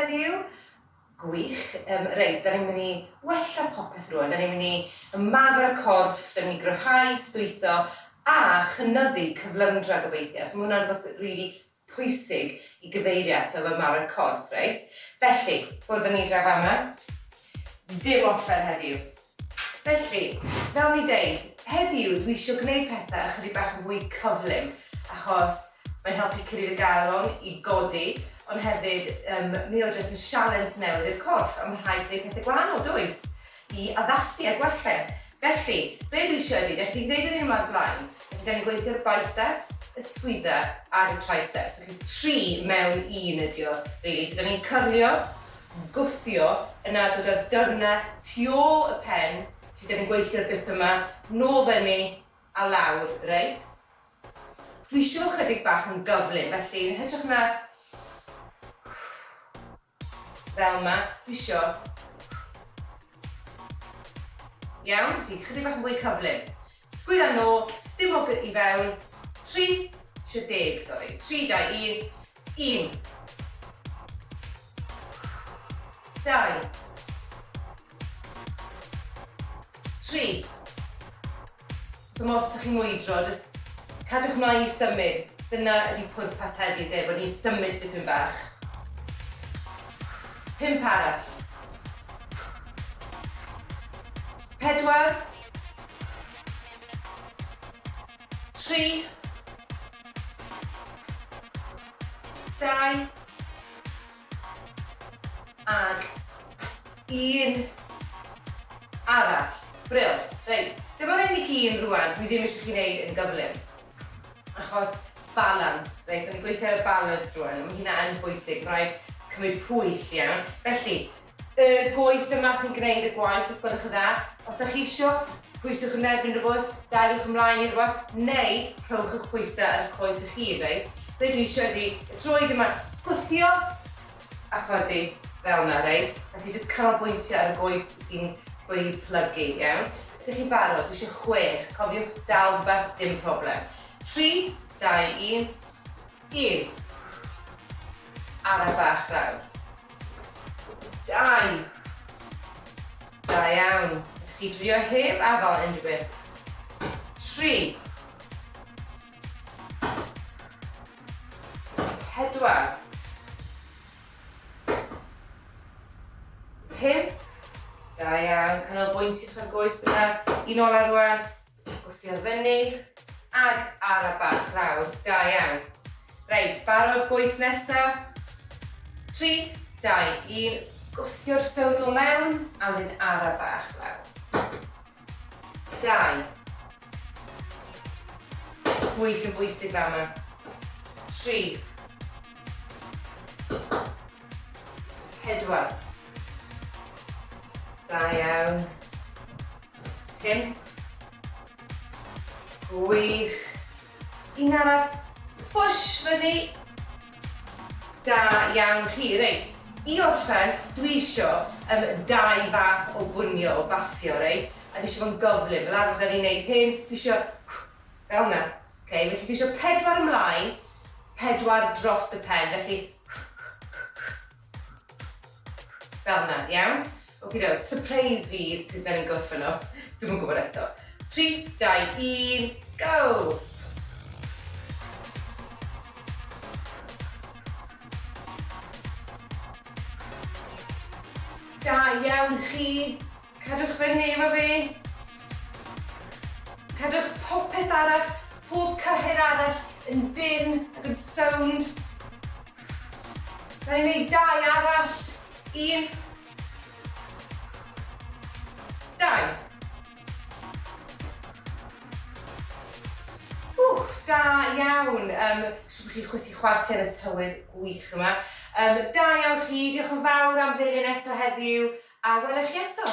heddiw? Gwych. Um, reit, da ni'n mynd i wella popeth rwan. Da ni'n mynd i ymarfer y corff, da ni'n mynd i gryfhau, stwytho a chynyddu cyflymdra gobeithio. Mae hwnna'n rhywbeth rili pwysig i gyfeirio ato efo ymarfer corff, reit? Felly, ffwrdd â ni draw fama. Dim offer heddiw. Felly, fel o'n i'n deud, heddiw dwi isio gwneud pethau ychydig bach yn fwy cyflym, achos mae'n helpu curi'r galon i godi, ond hefyd yym mae o jyst yn sialens newydd i'r corff, a mae'n rhaid gwneud pethau gwahanol, does? I addasu a gwella. Felly, be dwi isio ydy, dach chi 'di gwneud yr un yma o'r blaen, felly 'dan ni'n gweithio'r biceps, y sgwydda a'r y triceps, felly tri mewn un ydi o, rili. So 'dan ni'n cyrlio, gwthio, yna dod â'r dyrna tu ôl y pen, felly 'dan ni'n gweithio'r bit yma, nôl fyny a lawr, reit? Dwi isio chydig bach yn gyflym, felly yn hytrach na Fel 'ma, dwi isio. Iawn, felly chydig bach yn fwy cyflym. Sgwydda nôl, stumog i fewn. 3, isio deg, sori. 3, 2, 1, 1. 2. 3. So os ydych chi'n mwydro, jyst cadwch mlaen i symud. Dyna ydy pwrpas heddiw de, bod ni'n symud dipyn bach. Pump arall. Pedwar. 3. 2. Ag un arall. Brill. Reit, dyma'r unig un rwan dwi ddim eisiau chi wneud yn gyflym. Achos balance, reit, o'n i'n gweithio ar y balance rwan, mae hynna yn bwysig, mae rhaid cymryd pwyll, iawn. Felly, y goes yma sy'n gwneud y gwaith, os gwelwch yn dda. Os ydych chi isio, pwyswch yn erbyn rhywbeth, daliwch ymlaen i rhywbeth, neu rhowch eich pwysau ar eich coes eich hun, reit? Be dwi eisiau ydy, y droed yma, gwthio a chodi fel yna, reit? Felly jyst canolbwyntio ar y goes sy'n sy wedi plygu, iawn? Ydych chi'n barod? Dwi eisiau chwech. Cofiwch dal rhywbeth, dim problem. 3, 2, 1. Un. Ara bach lawr. Dau. Da iawn. Ydych chi drio heb afal unrhyw beth. Tri. Pedwar. Pump. Da iawn. Canolbwyntiwch ar goes yna. Un ola rwan. Gwthio fyny, ag ara bach lawr. Da iawn. Reit, barod goes nesa. 3, 2, 1. Gwthio'r sowdl mewn, a wedyn ara bach lawr. 2. Pwyll yn bwysig fama. 3. 4. Da iawn. 5. Gwych. Un arall. Push fyny. Da iawn chi. Reit, i orffen, dwi isio um, dau fath o gwnio, o baffio, reit? A dwi isio fo'n gyflym. Fel arfer, da ni'n neud hyn, dwi isio fel yna. Okay, felly dwi isio pedwar ymlaen, pedwar dros y pen. Felly, Fel 'na, iawn? Okie doke, surprise fydd pryd da ni'n gorffen o. Dwi'm yn gwybod eto. 3, 2, 1, go! Da iawn chi. Cadwch fyny efo fi. Cadwch popeth arall, pob cyhyr arall yn dynn ac yn sownd. Na i wneud dau arall. Un. Dau. Ww, da iawn. Um, siŵr bod chi chwysu chwarter y tywydd gwych yma. Um, da iawn chi, diolch yn fawr am ddilyn eto heddiw, a welech chi eto.